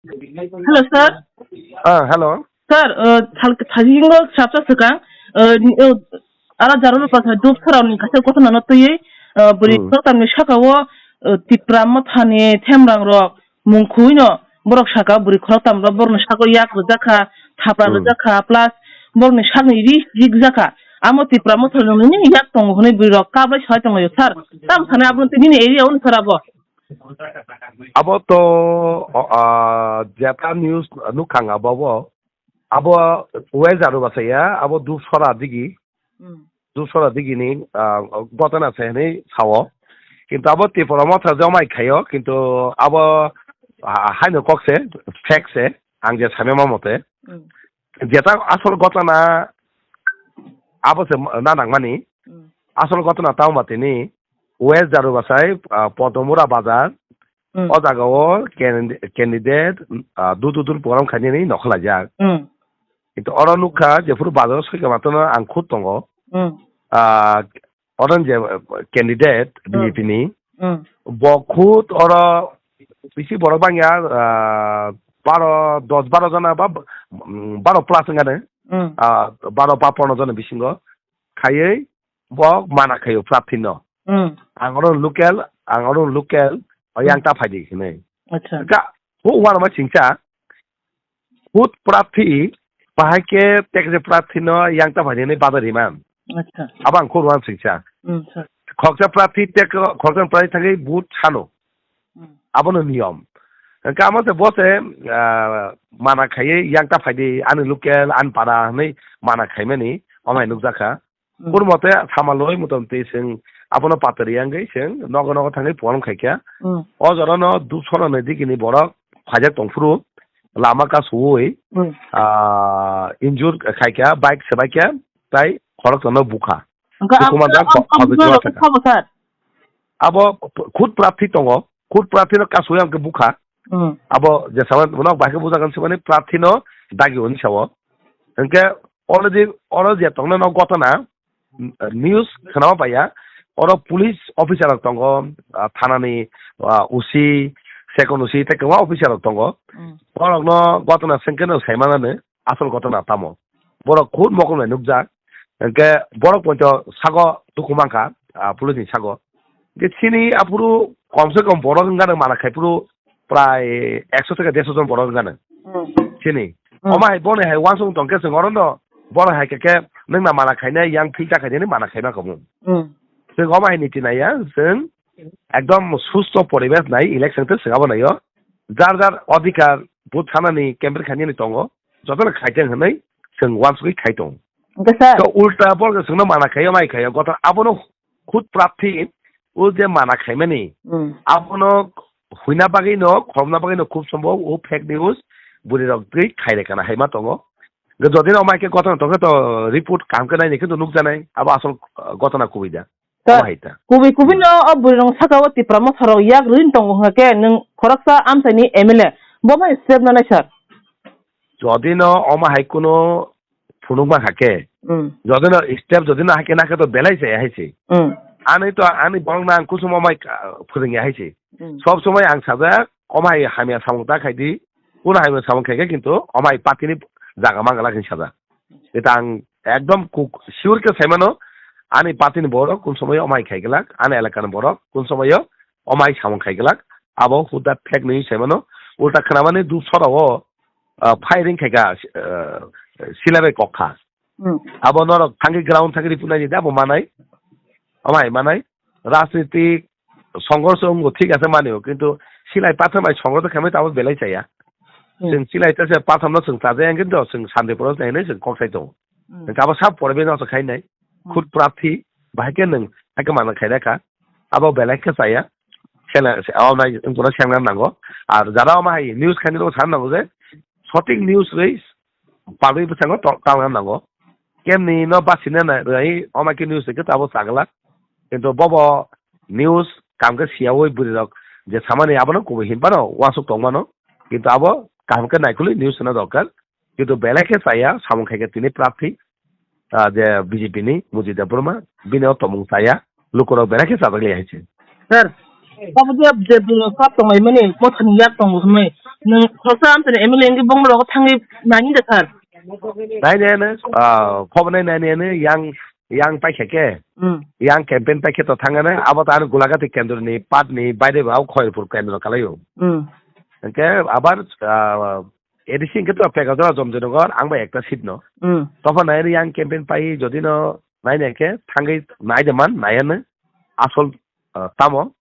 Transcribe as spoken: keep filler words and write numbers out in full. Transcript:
Hello, sir. Ah, hello. Sir, uh, thal-, thasingo sapsa swkang, uh, ni-, uh, ara jarwno pasa dub sorao ni kaisa kothoma no twiwi, uh, bwrwi Hmm. khoroktam ni saka o, uh, Tipra Motha ni themrang rok mung khwui no borok saka bwrwi khoroktam rok borok ni saka o yak rwjak kha, thapra Hmm. rwjak kha, plus borok ni sak ni ri rik jak kha. Amo Tipra Motha rok ni yak tongo hwnwi bwrwi rok kap lai sai tongo, sir. Tamo sanai abo tei nini area o ni sir abo. Abo to, o, ah, jeta news nukhang abo bo. Abo West Jarubasa ya, abo Dubsora digi. Hmm. Dubsora digi ni, ah, gotona se hinwi sao. Kintu abo Tipra Motha jomai khaio, kintu abo, ah, haino kok se, fake se, ang je saimama mote. Hmm. Jeta asol gotona abo se na nangmani. Hmm. Asol gotona tamo ba tini West Jarubasai, ah, Podomura Bazar. Hmm. O jaga o can-, candidate, ah, dur dur dur program khainani nokha laijak. Hmm. Kintu oro nukha jephuru bazar o soika matano ang khud tongo. Hmm. Ah, oro je, ah, candidate Hmm. B J P ni. Hmm. Bo khud oro bisi borok bangya, ah, baro, dos baro jona ba, mm, baro plus wngkha ne. Hmm. Ah, baro ba pono jona bisingo khaiwi bo mana khaio prarthi no. Hmm. Ang oro local, ang oro local, o Hmm. yang ta phaidi hinwi. Acha. Ka, hu uanama singcha, khud prarthi, bahai khe tekje prarthi no yang ta phaidi hinwi badar iman. Acha. Abo ang khud uan singcha. Hmm, sir. Khoksa prarthi tek, khoksa prarthi thangwi vote sano. Hmm. Abono niyom. Hwnkhe amo se bo se, ah, mana khaiwi yang ta phaidi ani local, ani para hinwi mana khaimani, omo hai nukjakha. Hmm. Kurmo te samaloi motamti chwng abono patari yang gwi chwng nogo nogo thangwi program khaikha. Hmm. O jorano Dubsora ni digini borok phaijak tongphuru lama kasuwi, Hmm. ah, injure khaikha, bike swbaikha, tai khoroksa no bukha. Hwnkhe Dukhu abo, manjak abo, kho-, abo khobwi borok khe thangkha. Sabo, sir? Abo khud prarthi tongo, khud prarthi no kasui ang khe bukha. Hmm. Abo je sawan nok bahai khe bujagan se mani prarthi no dagi oni sawo. Hwnkhe already oro je tongna no gotona, mm, news khwnama paiya, oro police officer rok tongo, ah, thana ni, ah, O C, second O C tei kwbangma officer rok tongo. Hmm. Borok no gotona sengke no sai manani asol gotona tamo. Borok khud mokol bai nukjak. Hwnkhe borok poito sago dukhu mankha, ah, police ni sago. Je chini aphuru kom se kom borok wngkha nang mana khai phuru prai ekso theke derso jon borok wngkha nang. Hmm. Chini. Hmm. Omo hai boni hai uansuk tong khe chwng oro no boni hai khe khe nwng na mana khainai yang filter khainai mana khaima khamu. Hmm. Chwng omo hai niti naiya chwng ekdom susto poribesh nai election te chwng abo naio. Jar jar adhikar vote sanani campaign khainani tongo. Jotono khaiteng hwnwi chwng uansugwi khai tongo. Hwnkhe sir. To ulta borok chwngno mana khaio, mai khaio, gotor abono khud prarthi o je mana khaimani, Hmm. abono huina bagwino, khorokna bagwino khub sombo o fake news bwrwi rok twi khai rekana hai ma tongo. Hwnkhe jodi no mai khe gotor tongkhe to report kaham khe naini khe to nukjanai, abo asol, uh, gotona kubui da. Ta, Omo hai ta. Kubui kubui no o bwrwi rok saka o Tipra Motha rok yak rwin tongo hwnkhe nwng khoroksa amchaini M L A. Bo bai step nanai sir. Jodi no omo hai kuno phunuk ma kha khe, Hmm. jodi no step jodi no hai khe na khe to belai se hai se. Hmm. Ani to ani borok na ang kusum omo hai, ah, phwrwng ya hai se. Hmm. Sob somoi ang sajak omo hai hamya samung ta khai di. Kuno hamya samung khai khe kintu omo hai party ni jaga mangala khe sajak. Eta ang ekdom kuk sure khe sai mano, ani party ni borok kun somoi omo hai khai glak, ani elaka ni borok kun somoi omo hai samung khai glak, abo huda fake news sai mano, ulta khwnamani Dubsora o, ah, firing khai kha, ah, silai bai kok kha. Hmm. Abo norok thangwi ground thangwi report nai di, abo manai, omo hai manai, rajnitik songghorsh wngkha thik ase manio, kintu silai patham bai songghorsh khaimai tabuk belai chaya. Hmm. Chwng silai ta se patham no chwng chajai ang kintu chwng sandi poro chai hinwi chwng kok sai tongo. Hmm. Hwnkhe abo sab poribesh no khai nai. Hmm. Khud prarthi bahai khe nwng hai khe mana khai rwkha. Abo belai khe chaya. Sela, se, o nai wngkhe no sengna nango. Ar jara omo hai news khainai rok sana nango je sotik news rwi public bwskango to-, talna nango. Kemni no basina na rwai, omo khe news khe tabuk chagla. Kintu bobo news kaham khe siyaui bwrwi rok je samani abono kubui hinphano uansuk tongmano. Kintu abo kaham khe naikolwi news no dorkar. Kintu belai khe chaya samung khai khe tini prarthi, ah, je B J P ni Mujib Debbarma, bini o tongmung chaya, lukurok belai khe chajak liya hai se. Sir, Kabo je je bwrwi kap tonglaimani, mothani yak tongo hwnwi. Nwng khoroksa amchani M L A wngwi bongni rogo thangwi nani da sir? Nai nai nai, ah, khobo nai nai nai nai, yang, yang paikha khe. Hmm. Yang campaign paikhe to thangana, abo to ano Gulagati kendro ni, pat ni, baire ba, Khairpur kendro kalaio. Hmm. Hwnkhe abar, ah, A D C hwnkhe to Pekajora Jomjoynagar, ang bai ekta seat no. Hmm. Topha nai yang campaign pai jodi no nai nai khe thangwi nai de man, nai ano asol, ah, tamo.